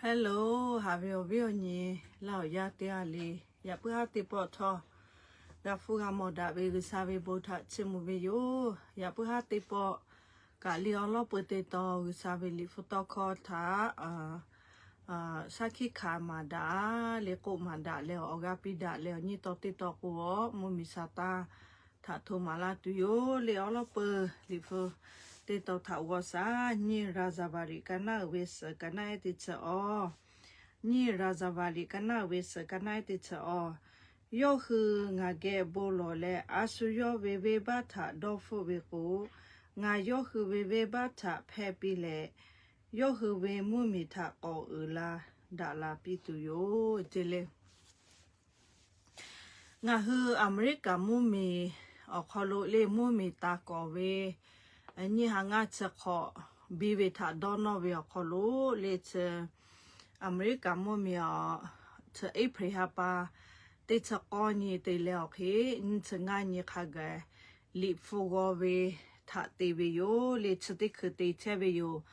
Hello, haꞈ ve awˬ viˉ awˬ nyi laˇ awˬ yaˇ teˇ g'aˇ le. Yaꞈ puiˉ haˉ teˇ pawˆ htawˇ, g'a hpuˇ g'a mawˬ daꞈ ve G'uiˬsha ve bon htaꞈ chiˇ mvuh ve yoˬ. Yaꞈ puiˉ haˉ teˇ pawˆ kaꞈ le awˉ lawˉ peu te taw G'uiˬsha ve liꞈ hpu tawˇ hkawˇ htaꞈ shaˉ hkiˆ hkanˍ maˍ daꞈ le k'oˆ maˍ daꞈ leh awˬ g'aˇ piˇ daꞈ leh awˬ nyi taw teˇ taw k'o, mvuhˇmiˬ Saˍtanˍ htaꞈ hto maˍ laˇ tuˬ yoˬ le. Awˉ lawˉ peu liꞈ hpu teˇ taw htaꞈ g'aw shaˍ. Nyiˇ Raˍzaˍvaˍriˍ ka naˉ uiˍ ve suhˍ ka naˉ ehˉ teˇ chi awˬ. Nyiˇ Raˍzaˍvaˍriˍ ka naˉ uiˍ ve suhˍ ka naˉ ehˉ teˇ chi awˬ. Yawˇ hui ngaˬ geh bon lawˬ leh, a shu yawˇ ve venˇbaˆ htaꞈ dawˇ hpfuhˆ ve k'o, ngaˬ yawˇ hui ve venˇbaˆ htaꞈ hpehˇ piˇ leh, yawˇ hui ve mvuhˇmiˬ htaꞈ k'awꞈ uiˍ la daꞈ la piˇ tuˬ yoˬ ce le. Ngaˬ hui Aˍmeˍriˆkaˍ mvuhˇmiˬ awˬ hk'aw lo le mvuhˇmiˬ taˍ kawˍ ve nyiˇ ha ngaˇ chi hk'awꞈ biˇ ve htaꞈ dawˇ nawˇ ve awˬ hk'aw lo le chi Aˍmeˍriˆkaˍ mvuhˇmiˬ awˬ chi April ha pa teˇ chi k'awˇ nyi te leh awˬ hk'e nyiˇ chi ngaˇ nyi hk'a gaˬ liꞈ hpu g'aw ve htaꞈ te ve yoˬ le. Chi teˇ hkui te chehˇ ve yoˬ.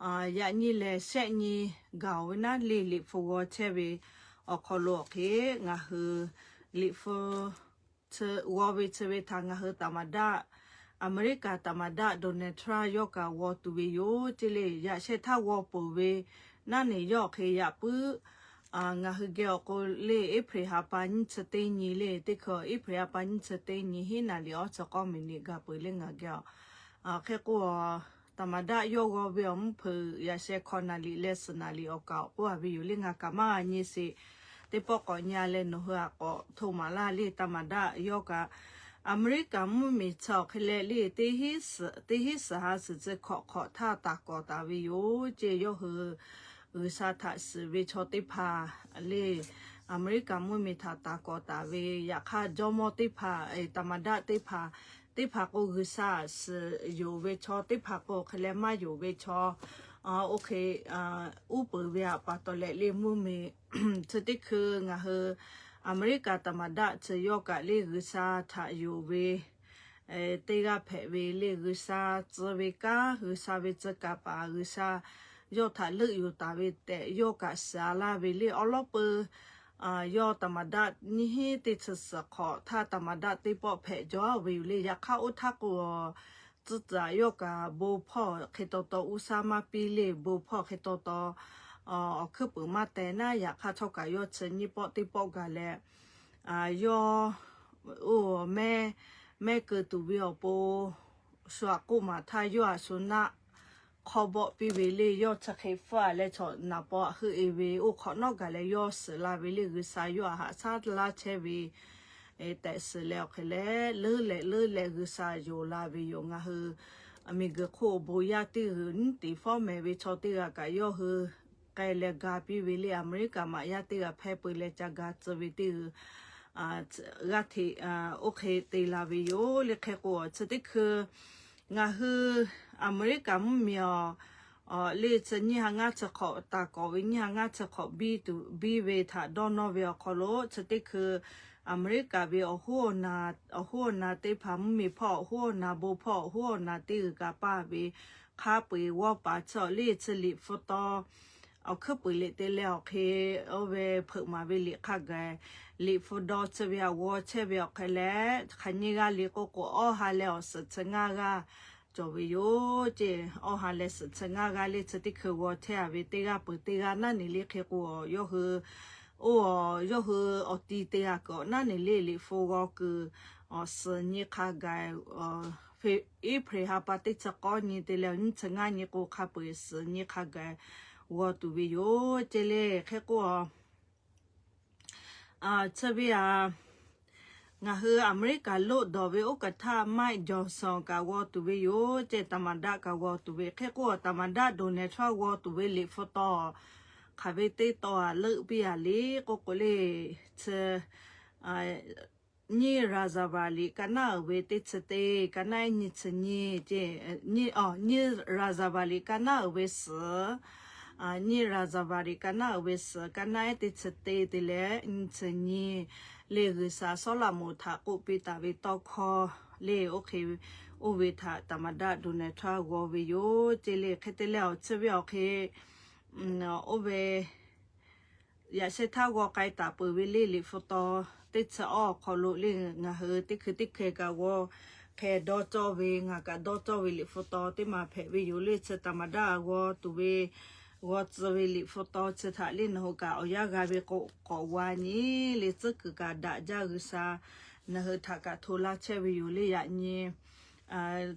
Yaꞈ nyi lehˬ shehˆ nyi gaˬ ve naˉ le liꞈ hpu g'aw chehˇ ve awˬ hk'aw lo awˬ hk'e ngaˬ hui liꞈ hpu g'aw ve chi ve htaꞈ ngaˬ hui သမ္မတ, Aˍmeˍriˆkaˍ သမ္မတ Donald Trump yawˇ kaꞈ g'aw tuˬ ve yoˬ ce le. Yaꞈ sheh htaˇ g'aw peuˬ ve naˉ neˬ yawˇ awˬ hk'e yaꞈ puiˉ ngaˬ hui geh awˬ k'o le April ha pa nyiˇ chi teˇ nyi le teˇ hkui April ha pa nyiˇ chi teˇ nyi hiˉ naˍ liꞈ awˇ chi k'awˇ miˬniꞈ gaˬ peuˬ le ngaˬ geh awˬ hk'e k'o သမ္မတ yawˇ g'aw ve awˬ mvuhˇ hpeuꞈ yaꞈ sheh hkawꞈ naˍ liꞈ leh suhˍ naˍ liꞈ awˬ kaꞈ awˬ k'oˆ a ve yoˬ le. Ngaˬ kaꞈ maˇ nyi sheˍ. Teˇ pawˆ k'awꞈ nyi a leh nawˬ hui a k'awꞈ hto maˍ laˇ le. သမ္မတ yawˇ kaꞈ Aˍmeˍriˆkaˍ mvuhˇmiˬ chi awˬ hk'e leh le teˇ hinˉ suhˍ ha suhˍ chi hkawꞈ hk'awꞈ htaˇ taˍ kawˍ taˍ ve yoˬ ce. Yawˇ hui G'uiˬsha htaꞈ shiˍ ve chaw teˇ hpaˍ le Aˍmeˍriˆkaˍ mvuhˇmiˬ htaꞈ taˍ kawˍ taˍ ve yaꞈ hk'aˇ jawˇmawˇ teˇ hpaˍ, သမ္မတ teˇ hpaˍ, teˇ hpaˍ k'o G'uiˬsha shiˍ yonˍ ve chaw, teˇ hpaˍ k'o hk'e leh maˇ yonˍ ve chaw, oˇ hk'e uˉ peunˍ ve aꞈ pa taw leh le mvuhˇmiˬ chi teˇ hkui ngaˬ hui Aˍmeˍriˆkaˍ သမ္မတ chi yawˇ kaꞈ le G'uiˬsha htaꞈ yonˍ ve teˇ g'aˇ hpehꞈ ve le G'uiˬsha tcuh ve kanˉ, G'uiˬsha ve tcuh kaˍ paˍ, G'uiˬsha yawˇ htaꞈ leuˆ yuˬ taˍ ve tehꞈ yawˇ kaꞈ shiˍ a laˇ ve le awˉ lawˉ peu yawˇ သမ္မတ nyiˇ hinˉ teˇ chi suhˍ hk'awꞈ htaˇ သမ္မတ teˇ pawˆ hpehꞈ jaw ve yoˬ le. Yaꞈ hk'aˇ oˇ htaˇ k'o tcuh tcuhˍ yawˇ kaꞈ bon hpawˇ hk'e taw taw uˇ shaˉ maˇ piˇ le, bon hpawˇ hk'e taw taw awˬ hkuiˉ puiˍ maˇ teh naˉ. Yaꞈ hk'aˇ htawˇ kaꞈ yawˇ chi nyiˇ pawˆ teˇ pawˆ gaˬ leh yawˇ oˇ mehˇ, mehˇ keu tuˬ ve awˬ pon shu aꞈ k'oˆ maˍ htaˇ yawˇ aꞈ shu naˆ hk'awˇ bawˆ piˇ ve le. Yawˇ chi hk'e hpfuhˇ a leh chaw naˍ paw aꞈ heuˆ e ve oˇ hk'awꞈ nawˉ gaˬ leh yawˇ shiˍ la ve le G'uiˬsha yawˇ aꞈ haꞈ shaˉ laˇ chehˇ ve tehꞈ shiˍ leh awˬ hk'e leh leuˉ leh leuˉ leh G'uiˬsha yonˍ la ve yoˬ. Ngaˬ hui miˬguiˬ hk'oˆ awˬ bon yaˇ teˇ g'uiˬ nyiˇ tiˍ fawˉ mehˍ ve chaw teˇ g'aˇ kaꞈ yawˇ hui k'ai leh ga piˇ ve le Aˍmeˍriˆkaˍ maꞈ yaˇ teˇ g'aˇ hpehˇ peu leh ca ga tcuh ve teˇ g'uiˬ g'aˇ hteꞈ oˇ hk'e te la ve yoˬ le. Hk'e k'o chi teˇ hkui ngaˬ hui Aˍmeˍriˆkaˍ mvuhˇmiˬ awˬ le chi nyiˇ ha ngaˇ chi hk'awꞈ taˍ kawˍ ve nyiˇ ha ngaˇ chi hk'awꞈ biˇ tuˬ biˇ ve htaꞈ dawˇ nawˇ ve awˬ hk'aw lo chi teˇ hkui Aˍmeˍriˆkaˍ ve awˬ hoˉ awˬ naˍ teˇ hpaˍ mvuhˇmiˬ hpawˇ awˬ hoˉ awˬ naˍ bon hpawˇ awˬ hoˉ awˬ naˍ teˇ g'uiˬ kaꞈ paˇ ve hk'a peu-eˬ g'awˇ paˍ chi awˬ le chi liꞈ hpu taw awˬ hkuiˉ puiˍ liꞈ te leh awˬ hk'e oˇ ve hpeuꞈ maˍ ve liꞈ hk'a gaˬ liꞈ hpu daw chi ve aꞈ g'aw chehˇ ve awˬ hk'e leh hk'aˬ nyiˇ g'aˇ le k'oˆ k'o awˇ ha leh awˬ suhˍ chi ngaˇ g'aˇ cawˬ ve yoˬ ce. Awˇ ha leh suhˍ chi ngaˇ g'aˇ le chi teˇ hkui g'aw chehˇ a ve teˇ g'aˇ peuˬ teˇ g'aˇ naˉ neˬ le. Hk'e k'o yawˇ hui oˇ yawˇ hui awˬ ti teˇ g'aˇ kuiˬ awˬ naˉ neˬ le liꞈ hpu g'aw kuiˬ awˬ suhˍ nyi hk'a gaˬ April ha pa teˇ chi k'awˇ nyi te leh nyiˇ chi ngaˇ nyi k'o hk'a peu-eˬ suhˍ nyi hk'a gaˬ g'aw tuˬ ve yoˬ ce le. Hk'e k'o chi ve aꞈ ngaˬ hui Aˍmeˍriˆkaˍ loˆ dawˬ ve oˇ kaꞈ htaˇ Mike Johnson kaꞈ g'aw tuˬ ve yoˬ ce. သမ္မတ kaꞈ g'aw tuˬ ve hk'e k'o သမ္မတ Donald Trump g'aw tuˬ ve liꞈ hpu taw hk'aˬ ve teˇ taw aꞈ leuˆ piˇ a le k'oˆ k'o le chi nyiˇ Raˍzaˍvaˍriˍ ka naˉ uiˍ ve teˇ chi teˇ ka naˉ ehˉ nyiˇ chi nyiˇ ce. Nyiˇ Raˍzaˍvaˍriˍ ka naˉ uiˍ ve suhˍ nyiˇ Raˍzaˍvaˍriˍ ka naˉ uiˍ ve suhˍ ka naˉ ehˉ teˇ chi teˇ te leh nyiˇ chi nyiˇ le G'uiˬsha Sawˉlaꞈmonˍ htaꞈ k'oˆ piˇ taˍ ve tawˇ hkawˇ le oˇ hk'e oˇ ve htaꞈ သမ္မတ Donald Trump g'aw ve yoˬ ce le. Hk'e te leh awˬ chi ve awˬ hk'e oˇ ve yaꞈ shehˍ htaˇ g'aw k'ai taˍ peuˬ ve le liꞈ hpu taw teˇ chi awˇ awˬ hk'aw lo le ngaˬ hui teˇ hkui teˇ hkeh kaꞈ g'aw hk'e dawˇ cawˇ ve, ngaˬ kaꞈ dawˇ cawˇ ve liꞈ hpu taw teˇ ma hpehꞈ ve yoˬ le. Chi taˍ maˍ daˆ g'aw tuˬ ve g'aw tcuh ve liꞈ hpu taw chi htaꞈ le nawˬ hui kaꞈ awˬ yanˇ g'a ve k'o k'awꞈ g'a nyi le tcuhˉ kuiˬ kaꞈ daꞈ jaˇ G'uiˬsha nawˬ hui htaꞈ kaꞈ hto laˇ chehˇ ve yoˬ le. Yaꞈ nyi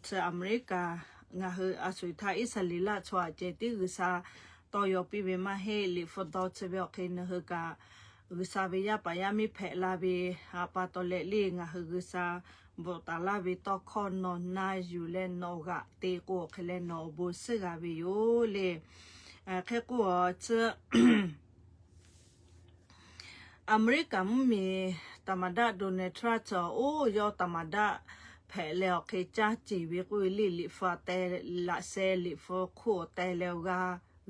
chi Aˍmeˍriˆkaˍ ngaˬ hui a sho eˬ htaˇ Iˉsaˍreˍlaˆ chaw aꞈ ceh tiˉ G'uiˬsha tawˇ yaw piˇ ve maˇ heˆ. Liꞈ hpu taw chi ve awˬ hk'e nawˬ hui kaꞈ G'uiˬsha ve yaˇ paˍ yaˇ miˇ hpehꞈ la ve a pa taw leh le ngaˬ hui G'uiˬsha bvuhꞈ taˍ laˇ ve tawˇ hkawˇ nawˬ na yuˬ leh nawˬ g'aꞈ te k'o hk'e leh nawˬ awˬ bon suhˉ g'a ve yoˬ le. Hk'e k'o chi Aˍmeˍriˆkaˍ mvuhˇmiˬ taˍ maˍ daˆ Donald Trump chi oˇ yawˇ taˍ maˍ daˆ hpehꞈ leh awˬ hk'e caˇ ceˬ ve k'oˆ ve le liꞈ hpu te laꞈ sheh liꞈ hpu hk'oˆ te leh g'a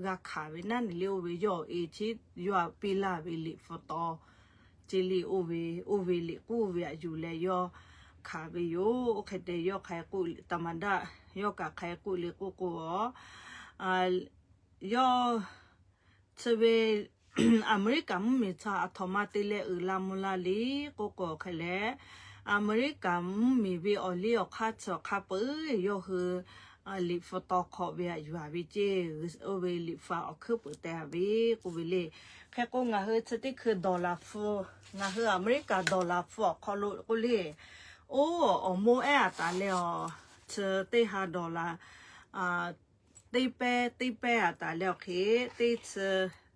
g'a hkanˍ ve naˉ neˬ le oˇ ve yawˇ awˬ e chi yawˇ a piˇ laˇ ve liꞈ hpu taw ce le oˇ ve, oˇ ve liꞈ k'oˆ ve aꞈ yuˬ leh yawˇ hkanˍ ve yoˬ. Oˇ hk'e te yawˇ hk'a k'oˆ taˍ maˍ daˆ yawˇ kaꞈ hk'a k'oˆ le k'oˆ k'o a yawˇ chi ve Aˍmeˍriˆkaˍ mvuhˇmiˬ htaꞈ aˬ htoꞈ ma te leh uiˍ la mvuh la le k'oˆ k'o hk'e leh, Aˍmeˍriˆkaˍ mvuhˇmiˬ ve awˬ liˇ awˬ hk'aˇ chi awˬ hk'a peuˬ yawˇ hui liꞈ hpu taw hk'awꞈ ve aꞈ yuˬ a ve ceˇ, oˇ ve liꞈ hpu awˬ hkuiˉ peuˬ te a ve k'oˆ ve le. Hk'e k'o ngaˬ hui chi teˇ hkui dollar hpu, ngaˬ hui Aˍmeˍriˆkaˍ dollar hpu awˬ hk'aw lo k'oˆ le, oˇ awˬ moˇ ehˉ a taˍ leh awˬ chi teˇ ha dollar teˇ pehˇ teˇ pehˇ a taˍ leh awˬ hk'e teˇ chi,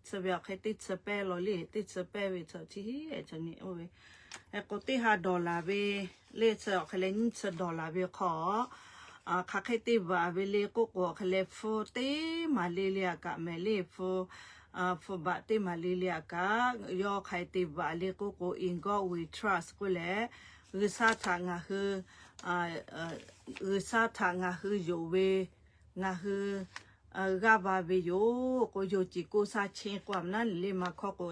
chi ve awˬ hk'e teˇ chi pehˇ law le, teˇ chi pehˇ ve chi chi hiˉ e chi nyi oˇ ve hk'e k'o teˇ ha dollar ve le chi awˬ hk'e leh nyiˇ chi dollar ve hk'aw hk'aˬ hk'e te bvuhꞈ ve le k'oˆ k'o awˬ hk'e leh hpu teˇ maˍ le le a kaꞈ mehˍ le hpu hpu baꞈ teˇ maˍ le le a kaꞈ yawˇ hk'a te bvuhꞈ le k'oˆ k'o in God we trust k'oˆ leh G'uiˬsha htaꞈ ngaˬ hui G'uiˬsha htaꞈ ngaˬ hui yonˍ ve ngaˬ hui g'aˇ va ve yoˬ k'o, yonˍ ceˬ k'o sha che k'o a naˉ neˬ le ma hkawˇ k'o,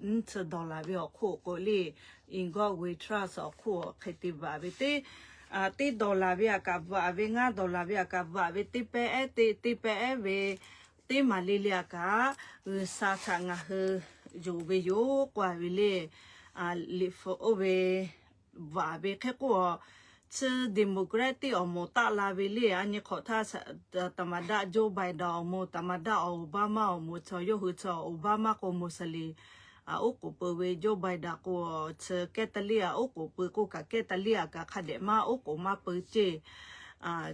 nyiˇ chi dollar ve awˬ hk'oˆ k'o le, in God we trust awˬ hk'oˆ hk'e te bvuhꞈ ve teˇ, teˇ dollar ve a kaꞈ bvuhꞈ ve, ngaˇ dollar ve a kaꞈ bvuhꞈ ve, teˇ pehˇ ehˉ teˇ, teˇ pehˇ ehˉ ve teˇ maˍ le le a kaꞈ G'uiˬsha htaꞈ ngaˬ hui yonˍ ve yoˬ k'oˆ a ve le. Liꞈ hpu oˇ ve bvuhꞈ ve hk'e k'o, chi Democratic awˬ moˍ taˆ la ve le, a nyi hk'awꞈ htaˇ taˍ maˍ daˆ Joe Biden awˬ moˍ, taˍ maˍ daˆ Obama awˬ moˍ chaw, yawˇ hui chaw Obama k'o Muslim oˉ k'oˍ pui ve, Joe Biden k'o chi Catholic a oˉ k'oˍ pui k'oˆ kaꞈ Catholic a kaꞈ hk'a dehꞈ maˇ oˉ k'oˍ maˇ pui ceˇ.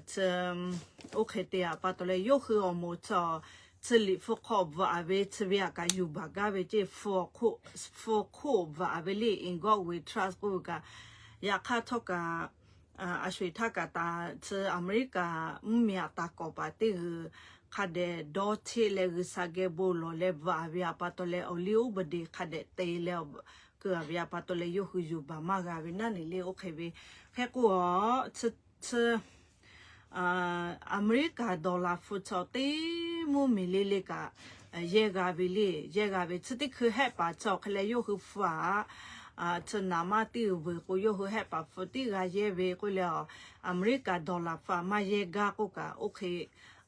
Chi oˇ hk'e te a pa taw leh yawˇ hui awˬ moˍ chaw chi liꞈ hpu hk'aw bvuhꞈ ve chi ve a kaꞈ yuˬ baˬ gaˇ ve ceˇ, hpu hk'oˆ bvuhꞈ ve le, in God we trust k'oˆ ve kaꞈ, yaꞈ hk'aˇ htawˇ kaꞈ a sho eˬ htaˇ kaꞈ taˍ chi Aˍmeˍriˆkaˍ mvuhˇmiˬ a taˍ kawˍ paˍ teˇ g'uiˬ hk'a dehꞈ dawˇ cheˆ leh G'uiˬsha geh bon lawˬ leh bvuhꞈ ve a pa taw leh awˬ liˇ uˉ peˍ deˬ hk'a dehꞈ te leh keu a ve a pa taw leh yawˇ hui yuˬ baˬ maˇ g'a ve naˉ neˬ le oˇ hk'e ve. Hk'e k'o a chi Aˍmeˍriˆkaˍ dollar hpu chaw teˇ mvuhˇmiˬ le le kaꞈ yehˇ g'a ve le, yehˇ g'a ve chi teˇ hkui hehˆ paˍ chaw hk'e leh yawˇ hui hpu a chi naˍ maˇ teˇ g'uiˬ vuiˬ k'o yawˇ hui hehˆ paˍ hpu tiˉ g'a yehˇ ve k'oˆ leh, Aˍmeˍriˆkaˍ dollar hpu a maˇ yehˇ gaˇ k'oˆ kaꞈ oˇ hk'e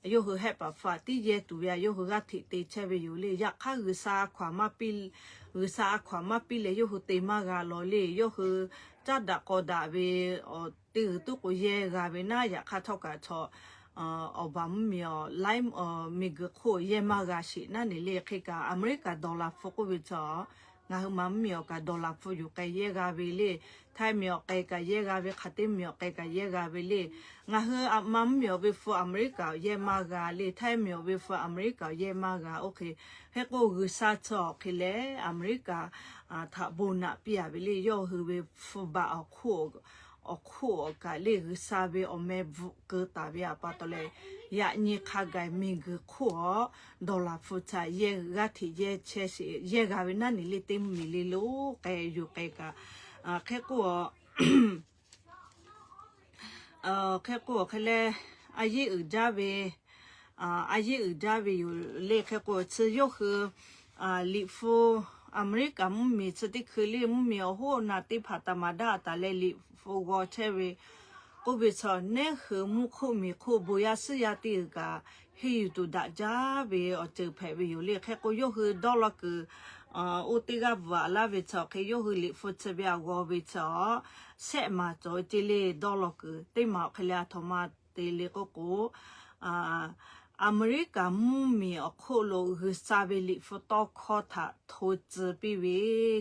yawˇ hui hehˆ paˍ hpu a tiˉ yehˇ tuˬ ve a yawˇ hui g'aˇ hteꞈ te chehˇ ve yoˬ le. Yaꞈ hk'aˇ G'uiˬsha a hkaw a maˇ piˇ, G'uiˬsha a hkaw a maˇ piˇ leh yawˇ hui te maˇ g'a law le. Yawˇ hui caˉ daꞈ k'aw daꞈ ve teˇ g'uiˬ tuˉ k'o yehˇ g'a ve naˉ, yaꞈ hk'aˇ htawˇ kaꞈ chaw awˬ baˬ mvuhˇmiˬ awˬ laiˉ miˬguiˬ hk'oˆ yehˇ maˇ g'a sheˍ naˉ neˬ le. Hk'e kaꞈ Aˍmeˍriˆkaˍ dollar hpu k'oˆ ve chaw ngaˬ hui ma mvuhˇmiˬ awˬ kaꞈ dollar hpu yuˬ k'ai yehˇ g'a ve le. Htaiˇ miˬ awˬ k'ai kaꞈ yehˇ g'a ve, hk'aˬ teˇ miˬ awˬ k'ai kaꞈ yehˇ g'a ve le. Ngaˬ hui ma mvuhˇmiˬ awˬ ve hpu Aˍmeˍriˆkaˍ awˬ yehˇ maˇ g'a le. Htaiˇ miˬ awˬ ve hpu Aˍmeˍriˆkaˍ awˬ yehˇ maˇ g'a oˇ hk'e. Hk'e k'o G'uiˬsha chaw hk'e leh Aˍmeˍriˆkaˍ htaꞈ bon naꞈ piˇ a ve le. Yawˇ hui ve hpu baꞈ awˬ hk'oˆ awˬ hk'oˆ awˬ kaꞈ le G'uiˬsha ve awˬ meh bvuhꞈ keu taˍ ve a pa taw leh, yaꞈ nyi hk'a gaˬ miˬguiˬ hk'oˆ awˬ dollar hpu htaꞈ yehˇ g'aˇ hteꞈ yehˇ chehˇ sheˍ, yehˇ g'a ve naˉ neˬ le teˇ mvuhˇmiˬ le lo k'ai yuˬ k'ai kaꞈ. Hk'e k'o Hk'e k'o hk'e leh a yehˇ uiˍ jaˇ ve, a yehˇ uiˍ jaˇ ve yoˬ le. Hk'e k'o chi yawˇ hui liꞈ hpu Aˍmeˍriˆkaˍ mvuhˇmiˬ chi teˇ hkui le mvuhˇmiˬ awˬ hoˉ awˬ naˬ teˇ hpaˍ taˍ maˍ daꞈ taˍ leh liꞈ hpu g'aw chehˇ ve k'oˆ ve chaw, neˉ hui mvuhˇ hk'oˆ miˬ hk'oˆ bon yaˇ suhˉ yaˇ teˇ g'uiˬ kaꞈ henˇ yuˬ tuˬ daꞈ jaˇ ve awˬ ceuˬ hpehꞈ ve yoˬ le. Hk'e k'o, yawˇ hui dawˇ law kuiˬ oˇ teˇ g'aˇ bvuhꞈ laˇ ve chaw hk'e, yawˇ hui liꞈ hpu chi ve aꞈ g'aw ve chaw, shehˆ maˬ cawˬ ve ce le. Dawˇ law kuiˬ teˇ maˬ awˬ hk'e leh, a htoꞈ ma te le k'oˆ k'o, Aˍmeˍriˆkaˍ mvuhˇmiˬ awˬ hk'oˆ lo G'uiˬsha ve liꞈ hpu tawˇ hkawˇ htaꞈ hto tcuh piˇ ve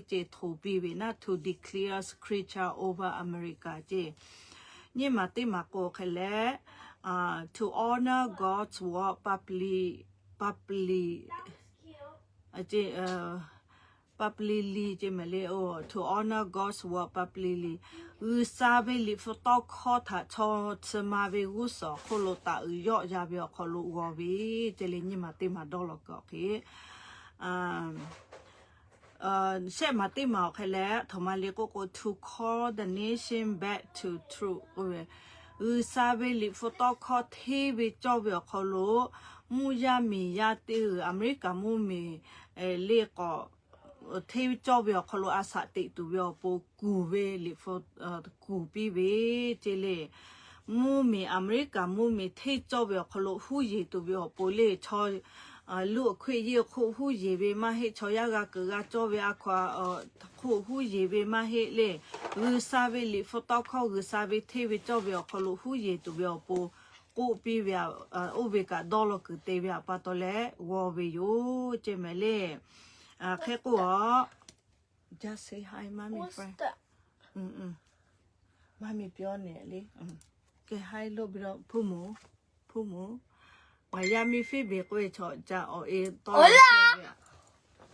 ce, hto piˇ ve naˆ, to declare scripture over America ce. Nyiˇ maˬ teˇ maˬ k'o hk'e leh, to honor God's word public, public, publicly ce mehˍ le. To honor God's word publicly, G'uiˬsha ve liꞈ hpu tawˇ hkawˇ htaꞈ chaw chi ma ve g'uˇ suhˍ awˬ hk'oˆ lo taˍ uiˍ yawˆ ya ve awˬ hk'aw lo g'aw ve ce le. Nyiˇ maˬ teˇ maˬ dawˇ law kuiˬ awˬ hk'e, shehˆ maˬ teˇ maˬ awˬ hk'e leh, a htoꞈ ma le k'oˆ k'o, to call the nation back to truth k'oˆ ve, G'uiˬsha ve liꞈ hpu tawˇ hkawˇ hteˇ ve cawˇ ve awˬ hk'aw lo mvuhˇ yaˇ miˬ yaˇ teˇ g'uiˬ, Aˍmeˍriˆkaˍ mvuhˇmiˬ le k'awꞈ hteˇ cawˇ ve awˬ hk'aw lo a shaꞈ teꞈ tuˬ ve awˬ pon kuˬ ve liꞈ hpu kuˬ piˇ ve ce le. Mvuhˇmiˬ, Aˍmeˍriˆkaˍ mvuhˇmiˬ hteˇ cawˇ ve awˬ hk'aw lo huˉ yeˬ tuˬ ve awˬ pon le, chaw luˇ awˬ hkuiˆ yeˇ awˬ hk'oˆ huˉ yeˬ ve maˇ heˆ, chaw yaˇ g'a kuiˬ g'a cawˇ ve a hkaw-a hk'oˆ huˉ yeˬ ve maˇ heˆ le. G'uiˬsha ve liꞈ hpu tawˇ hkawˇ, G'uiˬsha ve hteˇ ve cawˇ ve awˬ hk'aw lo huˉ yeˬ tuˬ ve awˬ pon k'oˆ piˇ ve, oˇ ve kaꞈ dawˇ law kuiˬ te ve awˬ pa taw leh g'aw ve yoˬ ce mehˍ le. Hk'e k'o, just say hi, mommy friend. Mommy ပြောနေလေ. ကဲ hi လုပ်ပြီးတော့ ဖုမုန် ဖုမုန် Ngaˬ yaˇ miˇ ဖ့ဘ့ၣ် k'oˆ ve chaw ca awˬ e tawˇ yaw chehˇ ve,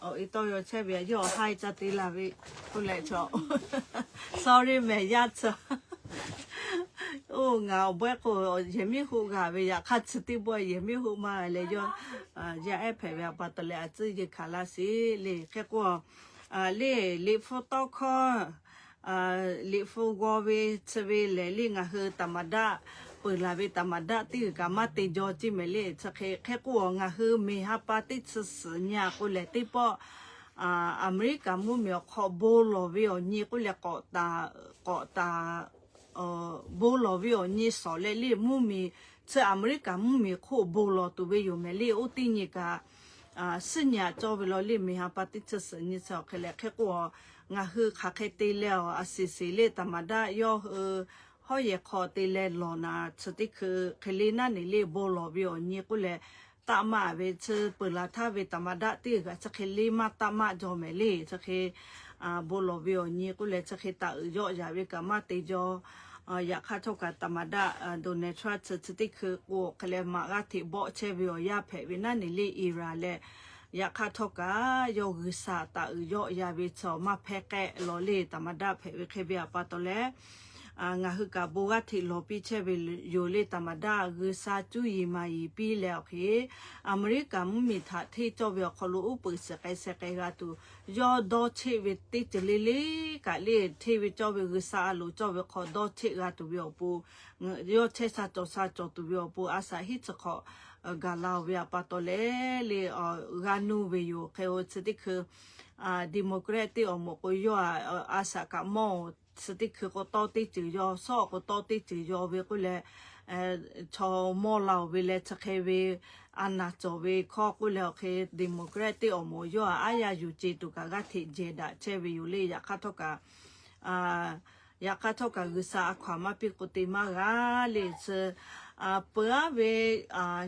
awˬ e tawˇ yaw chehˇ ve, yawˇ awˬ hi ca te la ve k'oˆ leh chaw. Sorry mehˍ, yaˇ tcuh. Oˇ, ngaˬ awˬ bawehˇ k'o, yehˬ miˉ hoˆ g'a ve, yaꞈ hk'aˇ chi teˇ bawehˇ yehˬ miˉ hoˆ maˇ g'a leh, yawˇ yaˇ ehˉ hpehꞈ ve awˬ pa taw leh a tcuhˇ yeˬ hkanˍ laˇ sheˍ le. Hk'e k'o, le liꞈ hpu tawˇ hkawˇ, liꞈ hpu g'aw ve chi ve lehˬ le, ngaˬ hui သမ္မတ peuˬ laˬ ve သမ္မတ teˇ g'uiˬ kaꞈ maˇ te jaw ce mehˍ le. Chi hk'e hk'e k'o, ngaˬ hui miˬ ha pa teˇ chi suhˍ nyi a k'oˆ lehˬ, teˇ pawˆ Aˍmeˍriˆkaˍ mvuhˇmiˬ awˬ hk'aw bon lawˬ ve awˬ nyi k'oˆ leh k'awꞈ taˍ, k'awꞈ taˍ bon lawˬ ve awˬ nyi shawˍ leh le, mvuhˇmiˬ chi Aˍmeˍriˆkaˍ mvuhˇmiˬ hk'oˆ bon lawˬ tuˬ ve yoˬ mehˍ le. Oˇ teˇ nyi kaꞈ suhˉ nyi a cawˇ ve law le, miˬ ha pa teˇ chi suhˍ nyi chi awˬ hk'e leh. Hk'e k'o, ngaˬ hui hk'aˬ hk'e te leh awˬ a shiˍ shiˍ le, သမ္မတ yawˇ hui hawˉ yehˬ hk'aw te leh lawˬ naˍ, chi teˇ hkui hk'e le naˉ neˬ le, bon lawˬ ve awˬ nyi k'oˆ leh taˆ maˆ ve chi peuˬ laˬ htaˇ ve သမ္မတ teˇ g'uiˬ kaꞈ chi hk'e le maˇ taˆ maˆ jaw mehˍ le. Chi hk'e bon lawˬ ve awˬ nyi k'oˆ leh chi hk'e taˍ uiˍ yawˆ ya ve kaꞈ maˇ te jaw. Yaꞈ hk'aˇ htawˇ kaꞈ သမ္မတ Donald Trump chi chi teˇ hkui k'o hk'e leh maꞈ g'aˇ hteꞈ bawˆ chehˇ ve awˬ yanˇ hpehꞈ ve naˉ neˬ le, Iran leh yaꞈ hk'aˇ htawˇ kaꞈ yawˇ G'uiˬsha taˍ uiˍ yawˆ ya ve chaw maˇ hpehˇ k'ehˆ law le, သမ္မတ hpehꞈ ve hk'e ve awˬ pa taw leh ngaˬ hui kaꞈ bon g'aˇ hteꞈ lawˬ piˇ chehˇ ve yoˬ le. သမ္မတ G'uiˬsha cuˇ yiˍ maˍ yiˍ piˇ leh awˬ hk'e, Aˍmeˍriˆkaˍ mvuhˇmiˬ htaꞈ hteˇ cawˇ ve awˬ hk'aw lo uˉ peunˍ shiˍ k'ai sheh k'ai g'a tuˬ, yawˇ dawˇ cheˆ ve teˇ ceuˬ le le kaꞈ le, hteˇ ve cawˇ ve G'uiˬsha a loˍ cawˇ ve hk'aw dawˇ cheˆ g'a tuˬ ve awˬ pon, yawˇ chehˇ sha cawˬ sha cawˬ tuˬ ve awˬ pon a shaꞈ hiˉ chi hk'awꞈ gaˬ la-oˬ ve awˬ pa taw leh le, g'a nuˇ ve yoˬ. Hk'e-o chi teˇ hkui Democrat teˇ awˬ moˍ k'o, yawˇ a shaꞈ kaꞈ mawˇ-oˬ, chi teˇ hkui k'o tawˇ teˇ ceuˬ yaw, shawˉ k'o tawˇ teˇ ceuˬ yaw ve k'oˆ leh, chaw mawˇ la-oˬ ve leh chi hk'e ve a naˍ cawˬ ve hkawˇ k'oˆ leh awˬ hk'e, Democrat teˇ awˬ moˍ yawˇ a aˉ yaˇ yuˬ ce tuˬ kaꞈ g'aˇ hteꞈ jehˬ daꞈ chehˇ ve yoˬ le. Yaꞈ hk'aˇ htawˇ kaꞈ Yaꞈ hk'aˇ htawˇ kaꞈ G'uiˬsha a hkaw-anˬ maˇ piˇ k'o te maˇ g'a le. Chi peuˬ aˉ ve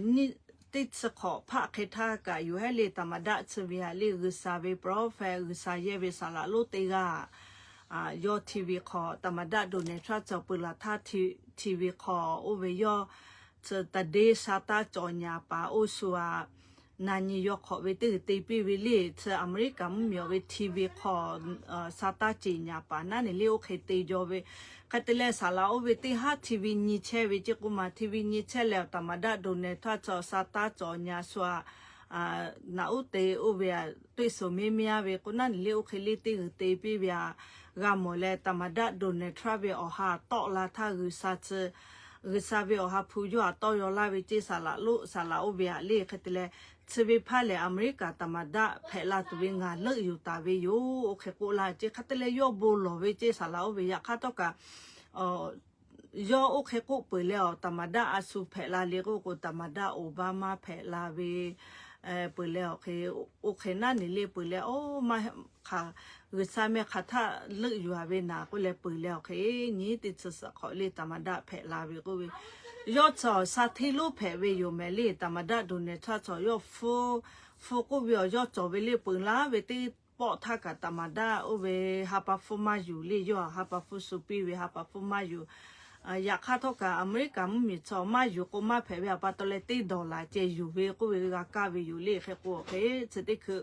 nyiˇ teˇ chi hk'awꞈ hpaˆ hk'e htaˇ kaꞈ yoˬ hehˉ le, သမ္မတ chi ve haꞈ le, G'uiˬsha ve prophet, G'uiˬsha yehˇ ve saˍ laꞈ lonˉ teˇ g'aˇ yawˇ hti ve hk'aw, သမ္မတ Donald Trump chi peuˬ laˬ htaˇ hti ve hk'aw oˇ ve yawˇ chi tawˇ deˇ sha taˇ cawˬ nyaˍ paˍ oˇ shu a na nyi yaw hk'awꞈ ve teˇ g'uiˬ te piˇ ve le. Chi Aˍmeˍriˆkaˍ mvuhˇmiˬ awˬ ve hti ve hk'aw sha taˇ ceˬ nyaˍ paˍ naˉ neˬ le, oˇ hk'e te jaw ve. Hk'e te leh saˍ laꞈ oˇ ve teˇ haˉ hti ve nyi chehˇ ve ceˇ k'oˆ ma, hti ve nyi chehˇ leh သမ္မတ Donald Trump chi sha taˇ cawˬ nyaˍ shu a naꞈ uˉ te oˇ ve a တွေ့ဆုံမေးမြန်း ve k'o naˉ neˬ le, oˇ hk'e le teˇ g'uiˬ te piˇ ve a g'a mawˬ leh, သမ္မတ Donald Trump ve awˬ ha tawˆ la htaˇ G'uiˬsha ve awˬ ha hpu yawˇ a tawˇ yaw laˇ ve ceˇ, saˍ laꞈ lonˉ saˍ laꞈ oˇ ve haꞈ le. Hk'e te leh chi ve hpaˇ lehˬ Aˍmeˍriˆkaˍ သမ္မတ hpehꞈ la tuˬ ve ngaˬ leuˆ yuˬ taˍ ve yoˬ, oˇ hk'e k'oˆ laˇ ceˇ. Hk'e te leh yawˇ bon lawˬ ve ceˇ, saˍ laꞈ oˇ ve yaꞈ hk'aˇ htawˇ kaꞈ Yawˇ oˇ hk'e k'oˆ peuˬ leh awˬ, ธรรมดา a shu hpehꞈ la le k'oˆ k'o, ธรรมดา Obama hpehꞈ la ve peuˬ leh awˬ hk'e, oˇ hk'e naˉ ne le peuˬ leh, oˇ maˇ hk'aˬ, G'uiˬsha meh hk'aˬ htaˆ leuˆ yuˬ a ve naˍ k'oˆ leh peuˬ leh awˬ hk'e, nyi teˇ chi suhˍ hk'awꞈ le ธรรมดา hpehꞈ la ve k'oˆ ve, yawˇ chi awˬ sha hteˇ lonˉ hpehꞈ ve yoˬ mehˍ le. ธรรมดา Donald Trump chi yawˇ hpu, hpu k'oˆ ve awˬ yawˇ cawˬ ve le peuˬ laˇ ve teˇ pawˆ htaˇ kaꞈ ธรรมดา oˇ ve ha pa hpfuhˇ maˇ yuˬ le. Yawˇ ha pa hpfuhˇ shu piˇ ve ha pa hpfuhˇ maˇ yuˬ. Yaꞈ hk'aˇ htawˇ kaꞈ Aˍmeˍriˆkaˍ mvuhˇmiˬ chi maˇ yuˬ k'o maˇ hpehꞈ ve, ha pa taw leh teˇ dawˬ laˬ ceh yuˬ ve k'oˆ ve g'a kaˇ ve yoˬ le. Hk'e k'o awˬ hk'e chi teˇ hkui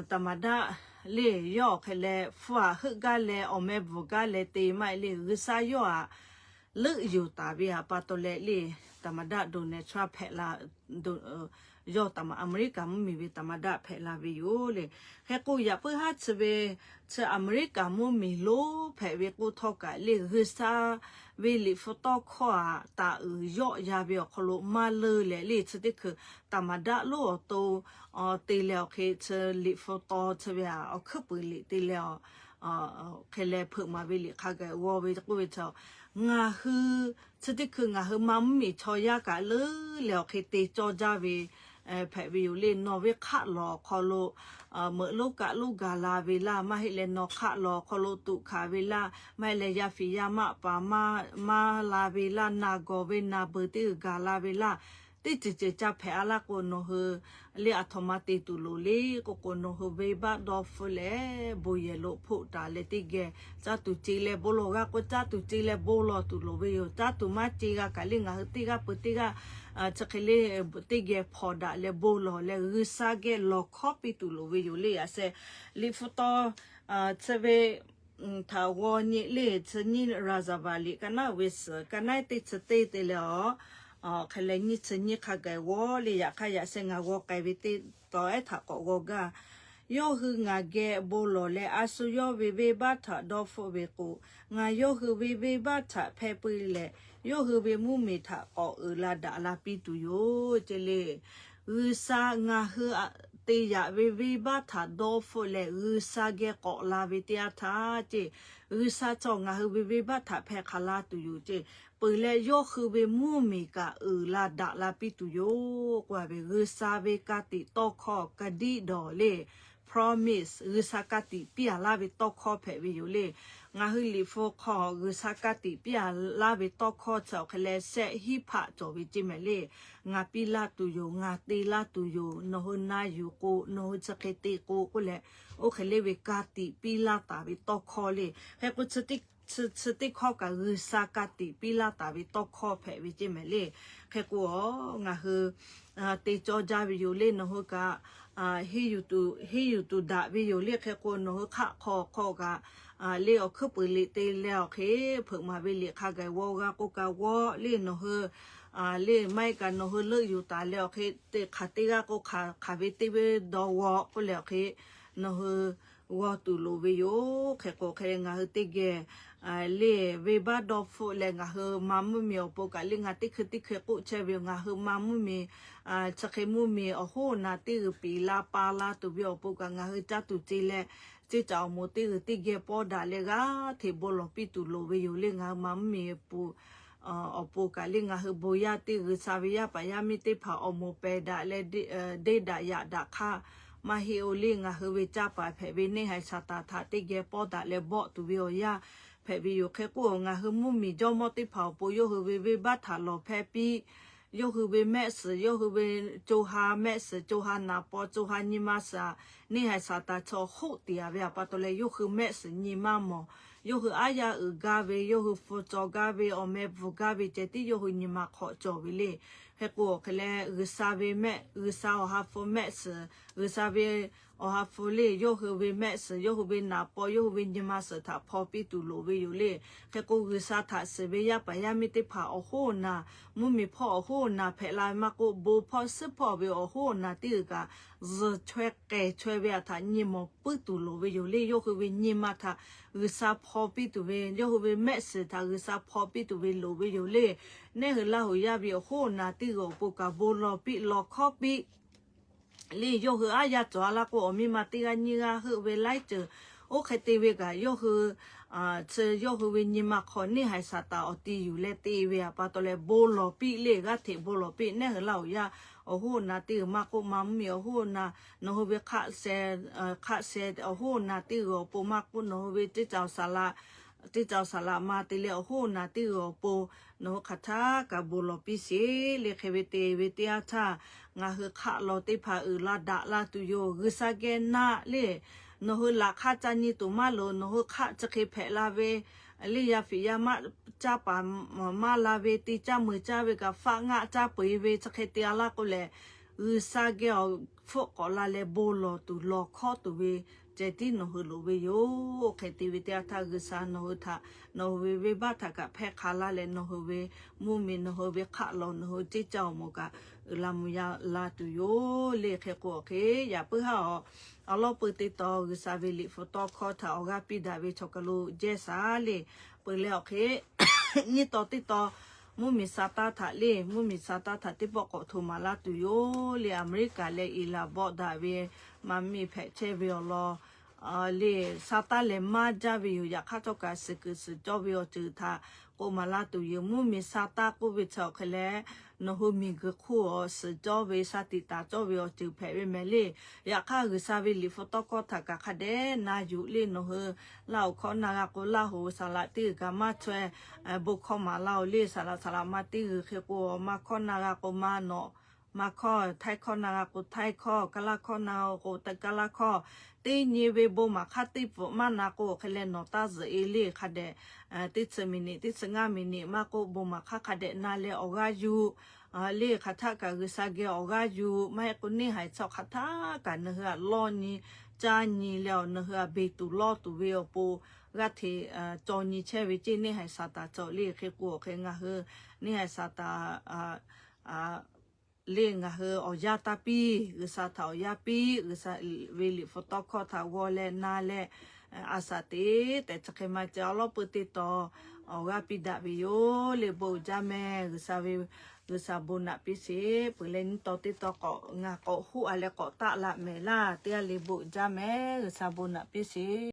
ธรรมดา le yawˇ awˬ hk'e leh hpu aꞈ heuˆ gaˇ leh awˬ meh bvuhˬ gaˇ leh te maˇ heˆ le. G'uiˬsha yawˇ aꞈ leuˆ yuˬ taˍ ve ha pa taw leh le ธรรมดา Donald Trump hpehꞈ la, yawˇ Aˍmeˍriˆkaˍ mvuhˇmiˬ ve ธรรมดา hpehꞈ la ve yoˬ le. Hk'e k'o yaꞈ puiˉ haˉ chi ve, chi Aˍmeˍriˆkaˍ mvuhˇmiˬ lonˉ hpehꞈ ve k'oˆ htawˇ kaꞈ le, G'uiˬsha ve liꞈ hpu tawˇ hkawˇ aꞈ taˍ uiˍ yawˆ ya ve awˬ hk'aw lo maˇ leuˆ leh le, chi teˇ hkui ธรรมดา lonˉ awˬ to te leh awˬ hk'e chi liꞈ hpu taw chi ve aꞈ awˬ hkuiˉ puiˍ liꞈ te leh awˬ hk'e leh hpeuꞈ maˍ ve liꞈ hk'a gaˬ g'aw ve k'oˆ ve chi, ngaˬ hui chi teˇ hkui ngaˬ hui ma mvuhˇmiˬ chaw yaˇ kaꞈ leuˉ leh awˬ hk'e te cawˇ jaˇ ve hpehꞈ ve yoˬ le. Nawˬ ve hk'aˆ lawˬ awˬ hk'aw lo meuꞈ lonˉ kaˆ lonˉ gaˬ la ve laˇ, maˇ heˆ leh nawˬ hk'aˆ lawˬ awˬ hk'aw lo tuꞈ hkanˍ ve laˇ, maˇ heˆ leh yaˇ fiˍ yaˇ maˆ paˍ maˇ la ve laˇ, naˬ gawˬ ve naˬ beuˬ teˇ g'uiˬ gaˬ la ve laˇ, teˇ ceuˬ ceuˬ ca hpehꞈ a laˇ k'o nawˬ hui le aˬ htoꞈ ma te tuˬ loˍ le k'oˆ k'o, nawˬ hui venˇbaˆ dawˇ hpfuhˇ leh bon yehˬ lo hpoˆ taˍ leh teˇ geh caˇ tuˬ ce leh bon lawˬ g'a k'o, caˇ tuˬ ce leh bon lawˬ tuˬ loˍ ve yoˬ. Caˇ tuˬ maˇ ce g'a kaꞈ le ngaˬ hui teˇ g'aˇ peu teˇ g'aˇ chi hk'e le teˇ geh hpawnˬ daꞈ leh bon lawˬ leh G'uiˬsha geh lawˬ hkawˉ piˇ tuˬ loˍ ve yoˬ le. Yaꞈ sheh liꞈ hpu taw chi ve htaꞈ g'aw nyi le, chi nyiˇ Raˍzaˍvaˍ liꞈ ka naˉ ve suhˍ ka naˉ teˇ chi teˇ te leh awˬ, hk'e leh nyiˇ chi nyiˇ hk'a gaˬ g'aw le. Yaꞈ hk'aˇ yaꞈ sheh ngaˬ g'aw k'ai ve teˇ taw ehˉ htaꞈ k'awꞈ g'aw gaˇ. Yawˇ hui ngaˬ geh bon lawˬ leh a shu yawˇ ve venˇbaˆ htaꞈ dawˇ hpfuhˆ ve k'o, ngaˬ yawˇ hui ve venˇbaˆ htaꞈ hpehˇ puiˉ leh, yawˇ hui ve mvuhˇmiˬ htaꞈ k'awꞈ uiˍ la daꞈ la piˇ tuˬ yoˬ ce le. G'uiˬsha ngaˬ hui te yaꞈ ve venˇbaˆ htaꞈ dawˇ hpfuhˆ leh G'uiˬsha geh k'awꞈ la ve teˇ yanˇ htaˇ ce, G'uiˬsha chaw ngaˬ hui ve venˇbaˆ htaꞈ hpehˇ hk'aˬ la tuˬ yoˬ ce. Peuˬ leh yawˇ hui ve mvuhˇmiˬ kaꞈ uiˍ la daꞈ la piˇ tuˬ yoˬ k'oˆ ve, G'uiˬsha ve ka tiꞈ tawˇ hkawˇ ka diˆ dawˬ le, promise, G'uiˬsha ka tiꞈ piˇ a laˇ ve tawˇ hkawˇ hpehꞈ ve yoˬ le. Ngaˬ hui liꞈ hpu hk'aw G'uiˬsha ka tiꞈ piˇ a laˇ ve tawˇ hkawˇ chi awˬ hk'e leh shehˆ hiˉ hpaˆ cawˬ ve ce mehˍ le. Ngaˬ piˇ laˇ tuˬ yoˬ, ngaˬ te laˇ tuˬ yoˬ, nawˬ hui na yuˬ k'o, nawˬ hui chi hk'e te k'o k'oˆ leh, oˇ hk'e le ve ka tiꞈ piˇ laˇ taˍ ve tawˇ hkawˇ le. Hk'e k'o chi teˇ hkawˇ kaꞈ G'uiˬsha ka tiꞈ piˇ laˇ taˍ ve tawˇ hkawˇ hpehꞈ ve ce mehˍ le. Hk'e k'o ngaˬ hui te cawˇ jaˇ ve yoˬ le. Nawˬ hui kaꞈ henˇ yuˬ tuˬ daꞈ ve yoˬ le. Hk'e k'o nawˬ hui hk'aˆ hk'aw hk'aw kaꞈ le awˬ hkuiˉ puiˍ liꞈ te leh awˬ hk'e hpeuꞈ maˍ ve liꞈ hk'a gaˬ g'aw g'a k'o kaꞈ g'aw le. Nawˬ hui le maˇ heˆ kaꞈ nawˬ hui leuˆ yuˬ taˍ leh awˬ hk'e te hk'aˬ teˇ g'aˇ k'o hk'aˬ hk'aˬ ve teˇ ve dawˇ g'aw k'oˆ leh awˬ hk'e nawˬ hui g'aw tuˬ loˍ ve yoˬ. Hk'e k'o hk'e ngaˬ hui teˇ geh le venˇbaˆ dawˇ hpfuhˆ leh ngaˬ hui ma mvuhˇmiˬ awˬ pon kaꞈ le ngaˬ teˇ hkui teˇ hkui k'oˆ chehˇ ve yoˬ. Ngaˬ hui ma mvuhˇmiˬ chi hk'e mvuhˇmiˬ awˬ hoˉ awˬ naˍ teˇ g'uiˬ piˍ la pa la tuˬ ve awˬ pon kaꞈ ngaˬ hui caˇ tuˬ ce leh, ceˇ caꞈ awˬ moˍ teˇ g'uiˬ teˇ geh pawˇ daꞈ leh g'aˇ hteꞈ bon lawˬ piˇ tuˬ loˍ ve yoˬ le. Ngaˬ hui ma mvuhˇmiˬ awˬ pon kaꞈ le ngaˬ hui bon yaˇ teˇ g'uiˬ sha ve yaˇ paˍ yaˇ miˇ teˇ hpaˍ awˬ moˍ pehˬ daꞈ leh deˇ daꞈ yaꞈ daꞈ hk'aˇ maˇ heˆ oˬ le. Ngaˬ hui ve caˇ paˍ hpehꞈ ve neˇ haiˬ Saˍtanˍ htaꞈ teˇ geh pawˇ daꞈ leh bawˆ tuˬ ve awˬ yanˇ hpehꞈ ve yoˬ. Hk'e k'o ngaˬ hui mvuhˇmiˬ jawˇmawˇ teˇ hpaˍ awˬ pon yawˇ hui ve venˇbaˆ htaꞈ lawˬ hpehˇ piˇ. Yawˇ hui ve mehˆ suhˍ, yawˇ hui ve co ha mehˆ suhˍ, co ha naˍ paw, co ha nyi ma suhˍ, neˇ haiˬ Saˍtanˍ chaw hoˆ tiˍ a ve awˬ pa taw leh yawˇ hui mehˆ suhˍ nyi ma mawˬ. Yawˇ hui aˉ yaˇ uiˍ gaˇ ve, yawˇ hui hpu cawˬ gaˇ ve, awˬ meh bvuhˬ gaˇ ve ceh tiˉ yawˇ hui nyi ma hk'awꞈ cawˬ ve le. Hk'e k'o awˬ hk'e leh G'uiˬsha ve mehˆ, G'uiˬsha awˬ ha hpu mehˆ suhˍ, G'uiˬsha ve awˬ ha hpu le yawˇ hui ve mehˆ suhˍ, yawˇ hui ve naˍ paw, yawˇ hui ve nyi ma suhˍ htaꞈ hpaw piˇ tuˬ loˍ ve yoˬ le. Hk'e k'o G'uiˬsha htaꞈ shiˍ ve yaˇ paˍ yaˇ miˇ teˇ hpaˍ awˬ hoˉ awˬ naˍ, mvuhˇmiˬ hpawˇ awˬ hoˉ awˬ naˍ hpehꞈ la ve maˇ k'oˆ, bon hpawˇ suhˉ hpawˇ ve awˬ hoˉ awˬ naˍ teˇ g'uiˬ kaꞈ zuhˬ chaweh k'ehˬ chaweh ve htaꞈ nyi mawˬ puiˉ tuˬ loˍ ve yoˬ le. Yawˇ hui ve nyi ma htaꞈ G'uiˬsha hpaw piˇ tuˬ ve, yawˇ hui ve mehˆ suhˍ htaꞈ G'uiˬsha hpaw piˇ tuˬ ve loˍ ve yoˬ le. Neˇ hui Laˇ huˍ yaˇ ve awˬ hoˉ awˬ naˍ teˇ g'uiˬ awˬ pon kaꞈ bon lawˬ piˇ lawˬ hkawˉ piˇ le. Yawˇ hui aˉ yaˇ cawˬ a laˇ k'o awˬ miˇ ma teˇ g'aˇ nyiˇ g'aˇ heuˆ ve laiˉ ceuˬ Oˇ hk'e te ve kaꞈ yawˇ hui, chi yawˇ hui ve nyi ma hk'aw neˇ haiˬ Saˍtanˍ awˬ ti yuˬ leh te ve a pa taw leh bon lawˬ piˇ le, g'aˇ hteꞈ bon lawˬ piˇ. Neˇ hui laˇ oˬ yaˇ awˬ hoˉ naˍ teˇ g'uiˬ maˇ k'oˆ, ma mvuhˇmiˬ awˬ hoˉ naˍ, nawˬ hui ve hk'aˆ sheh, hk'aˆ sheh awˬ hoˉ naˍ teˇ g'uiˬ awˬ pon maˇ k'oˆ, nawˬ hui ve teˇ caoˬ saˍ laꞈ, teˇ caoˬ saˍ laꞈ ma te leh awˬ hoˉ naˍ teˇ g'uiˬ awˬ pon nawˬ hui hk'aˬ htaˇ kaꞈ bon lawˬ piˇ sheˍ le. Hk'e ve te ve teˇ yanˇ htaˇ, ngaˬ hui hk'aˆ law teˇ hpaˍ uiˍ la daꞈ la tuˬ yoˬ. G'uiˬsha geh naˆ le, nawˬ hui laꞈ hk'aˇ ca nyi tuˬ maˇ loˍ. Nawˬ hui hk'aˆ chi hk'e hpehꞈ la ve, le yaˇ fiˍ yaˇ maˇ caˇ paˍ maˇ la ve, te caˇ mui caˇ ve kaꞈ faˆ ngaˆ caˇ peu-eˬ ve chi hk'e te a laˇ k'o lehˬ, G'uiˬsha geh awˬ hpfuhˆ k'awꞈ la leh bon lawˬ tuˬ lawˬ hkawˉ tuˬ ve ceh tiˉ nawˬ hui loˍ ve yoˬ. Oˇ hk'e te ve teˇ yanˇ htaˇ G'uiˬsha nawˬ hui htaꞈ, nawˬ hui ve venˇbaˆ htaꞈ kaꞈ hpehˇ hk'a laˇ leh, nawˬ hui ve mvuhˇmiˬ, nawˬ hui ve hk'aˆ law, nawˬ hui ceˇ caˇ awˬ moˍ kaꞈ uiˍ la mvuh la tuˬ yoˬ le. Hk'e k'o hk'e, yaꞈ puiˉ haˉ awˬ, awˬ lawˉ pui teˇ taw G'uiˬsha ve liꞈ hpu tawˇ hkawˇ htaꞈ awˬ g'aˇ piˇ daꞈ ve chaw kaˬ lo jehˇ shaˍ le. Peuˬ leh awˬ hk'e, nyiˇ taw teˇ taw mvuhˇmiˬ Saˍtanˍ htaꞈ le, mvuhˇmiˬ Saˍtanˍ htaꞈ teˇ pawˆ k'awꞈ htoꞈ maˍ laˇ tuˬ yoˬ le. Aˍmeˍriˆkaˍ leh Iˍraˍn bawˆ daꞈ ve maˍ miˇ hpehꞈ chehˇ ve awˬ lawn le, Saˍtanˍ lehˬ maˇ jaˇ ve yoˬ. Yaꞈ hk'aˇ htawˇ kaꞈ suhˍ kuiˬ suhˍ cawˇ ve awˬ ceuˬ htaꞈ k'oˆ maˍ laˇ tuˬ yoˬ. Mvuhˇmiˬ Saˍtanˍ k'oˆ ve chi awˬ hk'e leh, nawˬ hui miˬguiˬ hk'oˆ awˬ suhˍ cawˇ ve, sha tiꞈ taˍ cawˇ ve awˬ ceuˬ hpehꞈ ve mehˍ le. Yaꞈ hk'aˇ G'uiˬsha ve liꞈ hpu tawˇ hkawˇ htaꞈ kaꞈ hk'a dehꞈ na yuˬ le. Nawˬ hui Laˇ huˍ hkawˇ na g'a k'o, Laˇ huˍ saˍ laꞈ teˇ g'uiˬ kaꞈ maˇ chaweh bon hkawˇ maˍ laˇ oˬ le. Saˍ laꞈ saˍ laꞈ ma teˇ g'uiˬ hk'e k'o, maˇ hkawˇ na g'a k'o maˇ nawꞈ maˇ hkawˇ, Htaiˇ hkawˇ na g'a k'o Htaiˇ hkawˇ, Kaˇlaˇ hkawˇ na g'a k'o Kaˇlaˇ hkawˇ, teˇ nyi ve bon maˍ hk'aˇ teˇ pfuhꞈ maˇ na k'o hk'e leh nawˬ taˇ zuhꞈ-e le. Hk'a dehꞈ teˇ chi miˬniꞈ, teˇ chi ngaˇ miˬniꞈ maˇ k'oˆ, bon maˍ hk'aˇ hk'a dehꞈ na leh awˬ g'aˇ yuˬ le. Hk'aˬ htaˆ kaꞈ G'uiˬsha geh awˬ g'aˇ yuˬ maˇ heˆ k'o, neˇ haiˬ chaw hk'aˬ htaˆ kaꞈ nawˬ hui htaꞈ lawˇ nyi caˇ nyi leh nawˬ hui htaꞈ beˬ tuˬ lawˇ tuˬ ve awˬ pon g'aˇ hteꞈ caw nyi chehˇ ve ceˇ. Neˇ haiˬ Saˍtanˍ cawˬ le. Hk'e k'o hk'e ngaˬ hui neˇ haiˬ Saˍtanˍ le ngaˬ hui awˬ yanˇ taˇ piˇ, G'uiˬsha htaꞈ awˬ yanˇ piˇ, G'uiˬsha ve liꞈ hpu tawˇ hkawˇ htaꞈ g'aw leh na leh a shaꞈ teꞈ tehꞈ chi hk'e maˇ ceh awˬ lawˉ pui teˇ taw awˬ g'aˇ piˇ daꞈ ve yoˬ le. Bon jaˇ mehˍ. G'uiˬsha ve, G'uiˬsha bon naꞈ piˇ sheˍ. Peuˬ leh nyiˇ taw teˇ taw k'awꞈ ngaˬ k'awꞈ hoˆ a leh k'awꞈ taˆ laꞈ mehˍ laˇ teˇ g'aˇ le. Bon jaˇ mehˍ. G'uiˬsha bon naꞈ piˇ sheˍ.